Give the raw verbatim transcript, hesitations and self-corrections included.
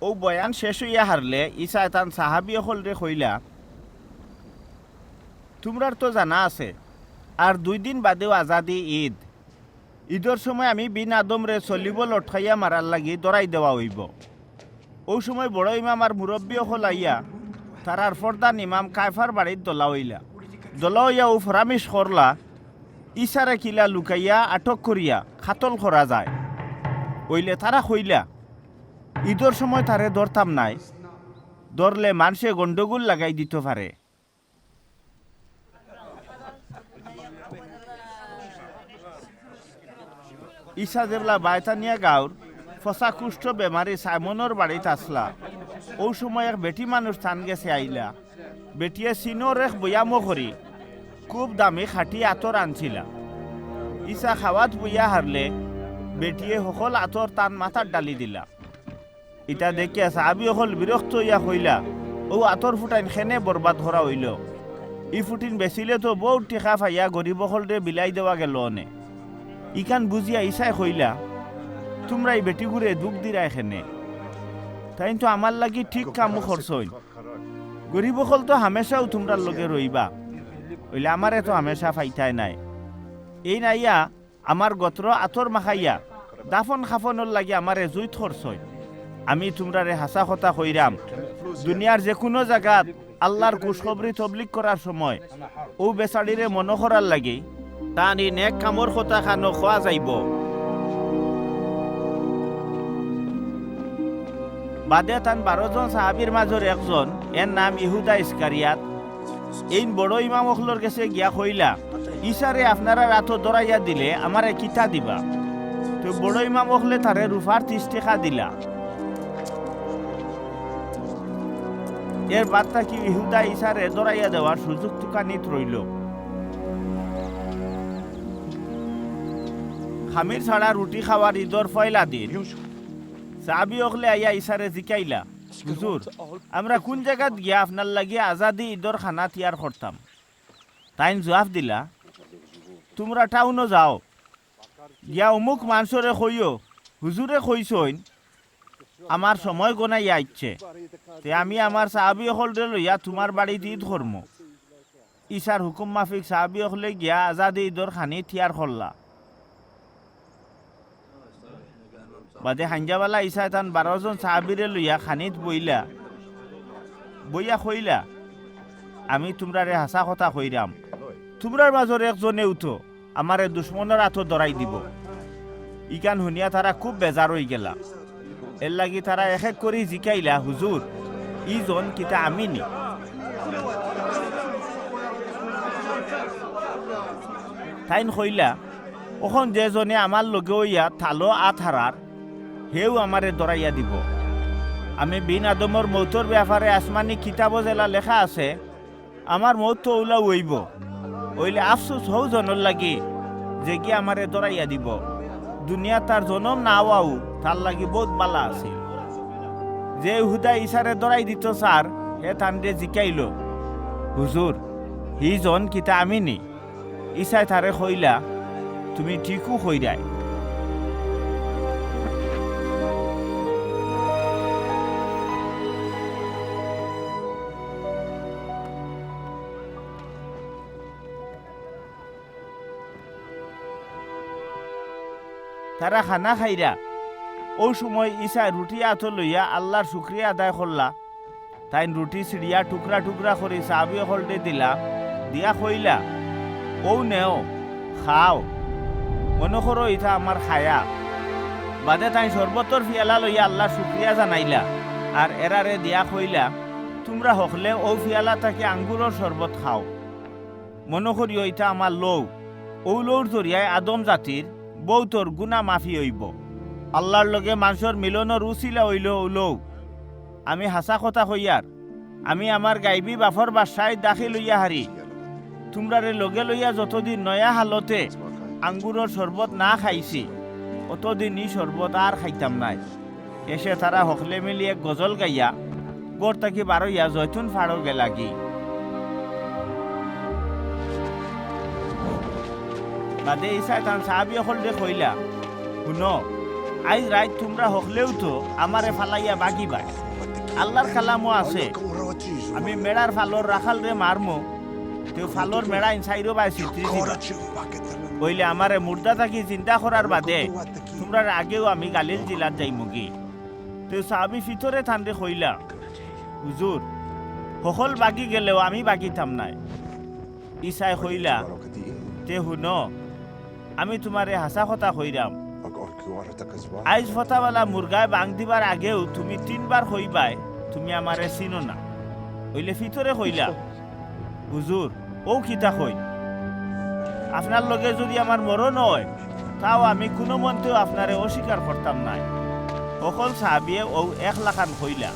অউ বয়ান শেষ অইয়া হারলে ইছায় তান সাহাবি অকলরে কইলা, তুমরার তো জানা আছে, আর দুই দিন বাদেউ আজাদি ঈদ। ঈদর সময় আমি বিন আদমরে সলিবো লটকাইয়া মারার লাগি ধরাই দেওয়া অইবো। অউ সময় বড় ইমাম আর মুরব্বি অকল আইয়া তারার ফরদান ইমাম কায়ফার বাড়িত দলা অইলা। দলা অইয়া অউ ফরামিশ করলা, ইছারে কিলা লুকাইয়া আটক করিয়া কাতল করা যায়। অইলে তারা কইলা, ঈদর সময় তারে ধরতাম নায়, ধরলে মানষে গন্ডগোল লাগাই দিতো পারে। ইছা যেবলা বায়তানিয়া গাউর ফসা কুষ্ঠ বেমারি সাইমনর বাড়িত আছলা, অউ সময় এক বেটি মানুষ তান গেছে আইলা। বেটিয়ে চিনর এক বয়ামো করি খুব দামি খাটি আতর আনছিলা। ইছা খাওয়াত বইয়া হারলে বেটিয়ে হকল আতর তান মাথাত ঢালি দিলা। ইতা দেখিয়া সাহাবি অকল বিরক্ত অইয়া কইলা, অউ আতর ফুটাইন কেনে বরবাদ করা অইলো? ই ফুটিন বেচিলে তো বউত টেকা পাইয়া গরিব অকলরে বিলাই দেওয়া গেলো অনে। ইখান বুঝিয়া ইছায় কইলা, তুমরা ই বেটিগুরে দুখ দিরায় কেনে? তাইন তো আমার লাগি ঠিক কামো করছইন। গরিব অকল তো হামেশাউ তুমরার লগে রইবা, অইলে আমারে তো হামেশা পাইতায় নায়। এইন আইয়া আমার গতরো আতর মাখাইয়া দাফন খাফনর লাগি আমারে জুইত করছইন। আমি তুমরারে হাছা কথা কইরাম, দুনিয়ার যেকুনু জাগাত আল্লার খুশখবরি তবলিগ করার সময় অউ বেচারিরে মনো করার লাগি তান ই নেক কামর কথা খানো কওয়া যাইবো। বাদে তান বারো জন সাহাবির মাজর একজন, এর নাম ইহুদা ইস্কারিয়াত, এইন বড় ইমাম অকলর গেছে গিয়া কইলা, ইছারে আপনারার আতো ধরাইয়া দিলে আমারে কিতা দিবা? তো বড় ইমাম অকলে তারে রুফার তিশ টেকা দিলা। এর বাদ থাকি ইহুদা ইছারে ধরাইয়া দেওয়ার সুযোগ তুকানিত রইলো। খামির ছাড়া রুটি খাওয়ার ঈদর পয়লা দিন সাহাবি অকলে আইয়া ইছারে জিকাইলা, হুজুর, আমরা কুন জাগাত গিয়া আপনার লাগি আজাদি ঈদর খানা তৈয়ার করতাম? তাইন জুয়াফ দিলা, তুমরা টাউনো যাও, গিয়া অমুক মানষরে কইও, হুজুরে কইছইন, আমার সময় গনাইয়া আইচ্ছে, তে আমি আমার সাহাবি অকলরে লইয়া তুমার বাড়িত ঈদ করমু। ইছার হুকুম মাফিক সাহাবি অকলে গিয়া আজাদি ঈদর খানি তৈয়ার করলা। বাদে হাইঞ্জাবালা ইছায় তান বারো জন সাহাবিরে লইয়া খানিত বইলা, বইয়া কইলা, আমি তুমরারে হাছা কথা কইরাম, তুমরার মাজর একজনেউ তো আমারে দুশমনর আতো ধরাই দিবো। ইখান হুনিয়া তারা খুব বেজার অইগেলা। এরলাগি তারা এক এক করি জিকাইলা, হুজুর, ই জন কিতা আমি নি? তাইন কইলা, অখন যে জনে আমার লগে অইয়া তালো আত হারার, হেউ আমারে ধরাইয়া দিবো। আমি বিন আদমর মউতর বেয়াপারে আসমানি কিতাবো যেলা লেখা আছে, আমার মউত তো অউলাউ অইবো। অইলে আফসুস হউ জনর লাগি, যেগিয়ে আমারে ধরাইয়া দিবো। দুনিয়াত তার জনম না অওয়াউ তার লাগি বউত বালা আছিল। যে ইহুদায় ইছারে ধরাই দিতো চার, হে তানরে জিকাইলো, হুজুর, হি জন কিতা আমি নি? ইছায় তারে কইলা, তুমি ঠিকউ কইরায়। তারা খানা খাইরা। অউ সময় ইছায় রুটি আতো লইয়া আল্লার শুকরিয়া আদায় করলা। তাইন রুটি ছিড়িয়া টুকরা টুকরা করি সাহাবি অকলরে দিলা, দিয়া কইলা, অউ নেও, খাও। মনো করো ইতা আমার খায়া। বাদে তাইন শরবতর ফিয়ালা লইয়া আল্লার শুকরিয়া জানাইলা, আর এরারে দিয়া কইলা, তুমরা হকলে অউ ফিয়ালা থাকি আঙ্গুরর শরবত খাও। মনো করিও ইতা আমার লউ। অউ লউর জরিয়ায় আদম জাতির বউতর গুনা মাফি অইবো। আল্লার লগে মানষর মিলনর উছিলা অইলো অউ লউ। আমি হাছা কথা কইয়ার, আমি আমার গাইবি বাফর বাসায় দাখিল অইয়া হারি। তুমরারে লগে লইয়া যতদিন নয়া হালতে আঙ্গুরর শরবত না খাইছি, অতদিন ই শরবত আর খাইতাম নায়। এশে তারা হকলে মিলি এক গজল গাইয়া ঘর থাকি বারইয়া জৈতুন ফাড়ো গেলাগি। বাদে ইছায় তান সাহাবি অকলরে কইলা, হুনো, আইজ রাইত তুমরা হকলেউ তো আমারে ফালাইয়া বাগিবায়। আল্লার কালামো আছে, আমি মেড়ার ফালর রাখালরে মারমু, তেউ ফালর মেড়াইন চাইরো বায় ছিতরি দিবা। অইলে আমারে মুর্দা থাকি জিন্দা করার বাদে তুমরার আগেউ আমি গালিল জিলাত যাইমুগি। তেউ সাহাবি ফিতরে তানরে কইলা, হুজুর, হকল বাগি গেলেও আমি বাগিতাম নায়। ইছায় কইলা, তে হুনো, আমি তুমারে হাছা কথা কইরাম। আইজ ফতাবালা মুরগায় বাং দিবার আগেউ তুমি তিনবার কইবায়, তুমি আমারে চিনো না। অইলে ফিতরে কইলা, হুজুর, অউ কিতা কইন? আপনার লগে যুদি আমার মরণ অয়, তাও আমি কুনুমন্তেউ আপনারে অস্বীকার করতাম নায়। হকল সাহাবিয়ে অউ একলাখান কইলা।